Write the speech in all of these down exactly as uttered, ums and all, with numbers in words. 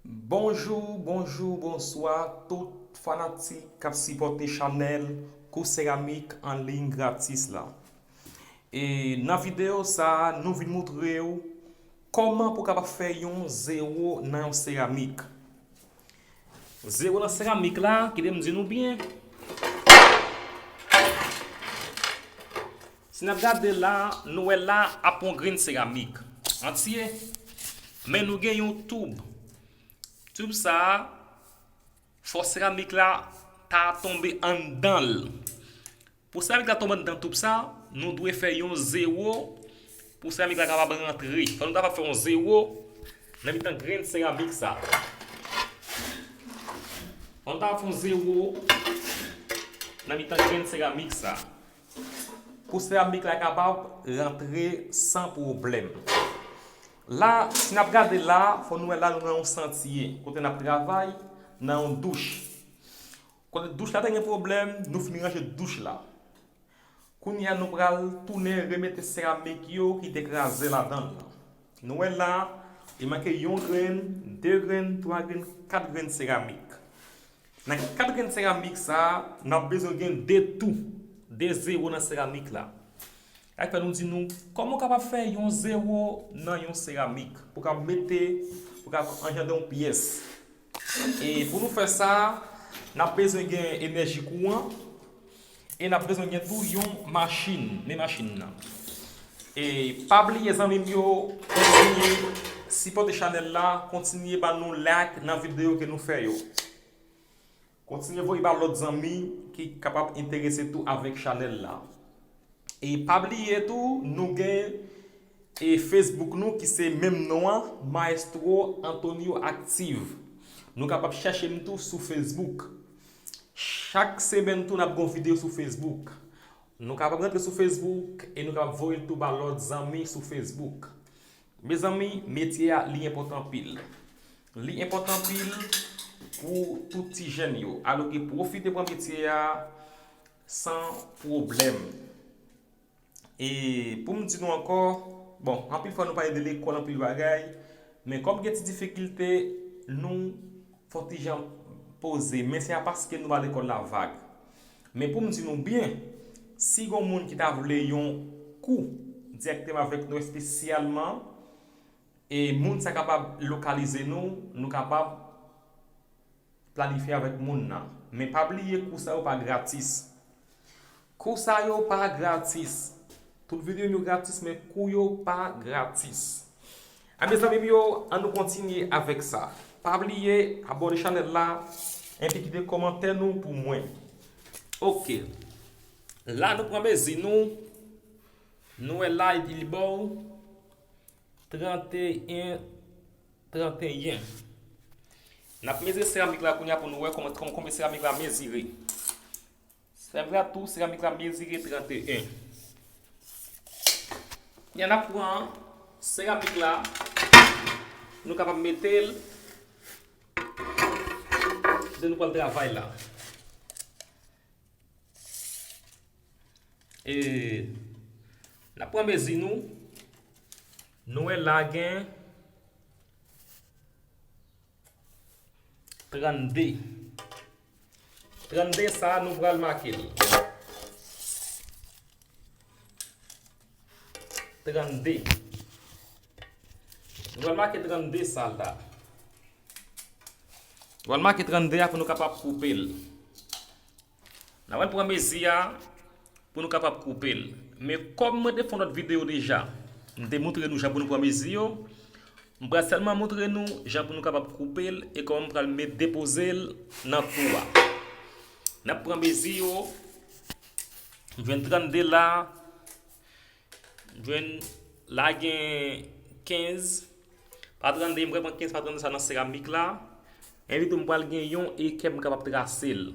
Bonjou, bonjou, bonswa tout fanatik k ap sipòte chanèl Kou Seramik an liy gratis la. E nan videyo sa a, nou vin moutre w kòman pou w kapab fè yon zewo nan yon seramik. Zewo nan seramik la, kite m di nou byen. Si n ap gade la, nou wè la ap yon grenn seramik antye, men nou gen yon toub. Toub sa a, fò seramik la ta tonbe anndan l. Pou seramik la tonbe anndan toub sa, nou dwe fè yon zewo pou seramik la kapab rantre. Fò nou kapab fè yon zewo nan mitan grenn seramik sa. Fò nou kapab fè yon zewo nan mitan grenn seramik sa. Pou seramik la kapab rantre san pwoblèm. La, si n ap gade la, fò nou wè la nou nan yon santye, kote n ap travay nan yon douch. Kote douch la te gen pwoblèm, nou fin ranje douch la. Kounye a nou pral tounen remete seramik yo ki te kraze ladan l lan. Nou wè la, li manke yon grenn, de grenn, twa grenn, kat grenn seramik. Nan kat grenn seramik sa a, n ap bezwen gen de tou, de zewo nan seramik la. Sa k fè nou di nou, kòman w kapab fè yon zewo nan yon seramik? Pou w kapab mete, pou w kapab anjandre yon pyès. E pou nou fè sa, n ap bezwen gen enèji kouran. E n ap bezwen gen tou yon machin, men machin nan. E pa bliye zanmi m yo, kontinye sipòte chanèl la, kontinye ban nou like nan videyo ke nou fè yo. Kontinye voye ba lòt zanmi ki kapab enterese tou avèk chanèl la. E pa bliye tou, nou gen e Facebook nou ki se menm non an, Maestro Antonio Active. Nou kapab chèche m tou sou Facebook. Chak semèn tou n ap gen yon videyo sou Facebook. Nou kapab rantre sou Facebook e nou kapab voye l tou ba lòt zanmi sou Facebook. Mezanmi, metye a li enpòtan anpil. Li enpòtan anpil pou tout ti jèn yo. Alò ke pwofite pran metye a san pwoblèm. E pou m di nou ankò, bon, anpil fwa nou pale de lekòl, anpil bagay, men kòm gen ti difikilte, nou fè yon ti jan poze, men se pa paske nou ba lekòl la vag. Men pou m di nou byen, si gen moun ki ta vle yon kou dirèkteman avèk nou espesyalman, e moun sa kapab lokalize nou, nou kapab planifye avèk moun nan. Men pa bliye kou sa yo pa gratis. Kou sa yo pa gratis. Tout videyo m yo gratis, men kou yo pa gratis. A mezanmi m yo, an nou kontinye avèk sa. Pa bliye abòne chanèl la, enpi kite kòmantè nou pou mwen. Oke. La nou pran mezi nou. Nou wè la epi li ba w tranteyen, tranteyen. N ap mezire seramik la kounye a pou nou wè kòman, kòman, konbyen seramik la mezire. Seramik la tou, seramik la mezire tranteyen. Kounye a n ap pran seramik la, nou kapab mete l kote nou pral travay la. E n ap pran mezi nou. Nou wè la gen trannde. Trannde sa a, nou pral make l. Trannde. Nou pral make trannde sa la. Nou pral make trannde a pou nou kapab koupe l. N a pral pran mezi a pou nou kapab koupe l. Men kòm mwen te fè yon lòt videyo deja, m te moutre nou jan pou nou pran mezi yo, m pral sèlman moutre nou jan pou nou kapab koupe l e kòman m pral met depoze l nan twou a. N ap pran mezi yo, m jwenn trannde la, m jwenn la gen kenz pa trannde, m pral pran kenz pa trannde sa nan seramik la. Epi tou m pral gen yon eke m kapab trase l.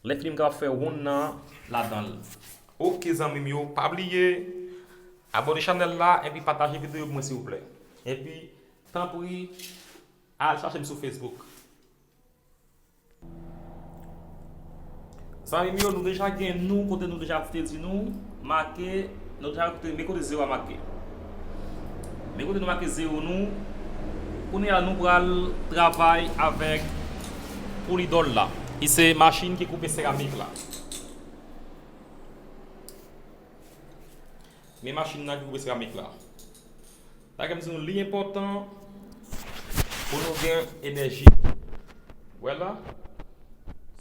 Lè fini m kapab fè wonn nan ladan l. Oke zanmi m yo, pa bliye abòne chanèl la epi pataje videyo pou mwen silvouplè. Epi tanpri al chache m sou Facebook. Zanmi m yo, nou deja gen nou kote nou deja te di nou make, nou deja kote, men kote zewo a make. Men kote nou make zewo nou, Kounye a nou pral travay avèk polidòl la, ki se machin ki koupe seramik la. Men machin nan ki koupe seramik la. Sa k ap di nou li enpòtan pou nou gen enèji. Wè la,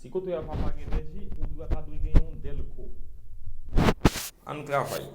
si kote a pa, pa gen enèji, ou dwe, ta dwe gen yon dèlko. Ann travay.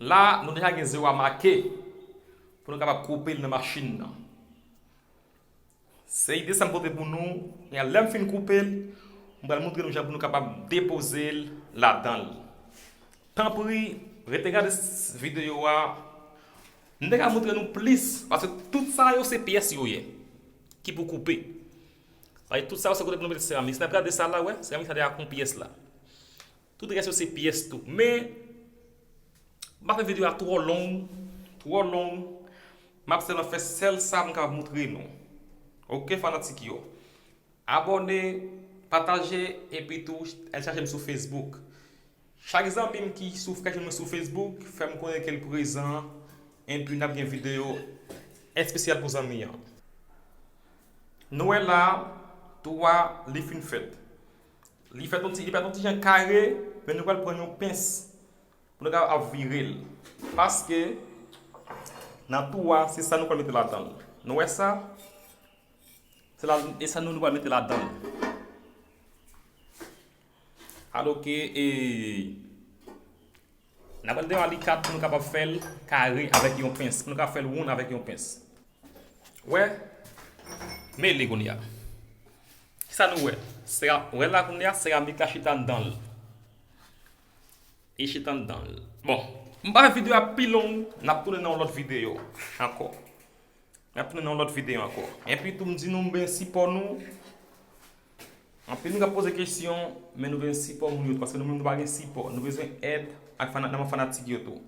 La, nou deja gen zewo a make pou nou kapab koupe l nan machin nan. Se ide sa m pote pou nou. Lè m fin koupe l, m pral montre nou jan pou nou kapab depoze l ladan l. Tanpri, rete gade s-, videyo a. M te ka montre nou plis, paske tout sa yo se pyès yo ye, ki pou koupe. Sa vle di tout sa yo se kote pou nou mete seramik. Si n ap gade sa la, wè, seramik sa deja kon pyès la. Tout rès yo se pyès tou. Men, m pa fè videyo a twò long, twò long. M ap sèlman fè sèl sa m kapab montre nou. Oke, fanatik yo. Abòne, pataje, epi tou, al chache m sou Facebook. Chak zanmi m ki sou, k ap jwenn mwen sou Facebook, fè m konnen ke l prezan, epi n ap gen videyo espesyal pou zanmi an. Nou wè la, tou a, li fin fèt. Li fèt yon ti, li fèt yon ti jan kare, men nou pral pran yon pens pou nou kapab vire l. Paske, nan tou a, se sa nou pral mete ladan l. Nou wè sa? Se la, e sa nou, nou pral mete ladan l. Alò ke, e, n ap pral gen yon alikat pou nou kapab fè l kare avèk yon pens, pou nou kapab fè l wonn avèk yon pens. Wè, men li kounye a. Kisa nou wè? Sera-, wè la kounye a, seramik la chita anndan l. Li chita anndan l. Bon, m pa fè videyo a pi long, n ap tounen nan yon lòt videyo ankò. N ap tounen nan yon lòt videyo ankò. Epi tou, m di nou m bezwen sipò nou. Anpil moun k ap poze kesyon, men nou bezwen sipò moun yo tou, paske nou menm nou pa gen sipò. Nou bezwen èd ak fana-, nan men fanatik yo tou.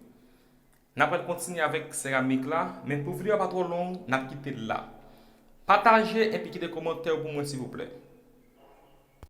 N ap pral kontinye avèk seramik la, men pou videyo a pa twò long, n ap kite l la. Pataje epi kite kòmantè w pou mwen, silvouplè.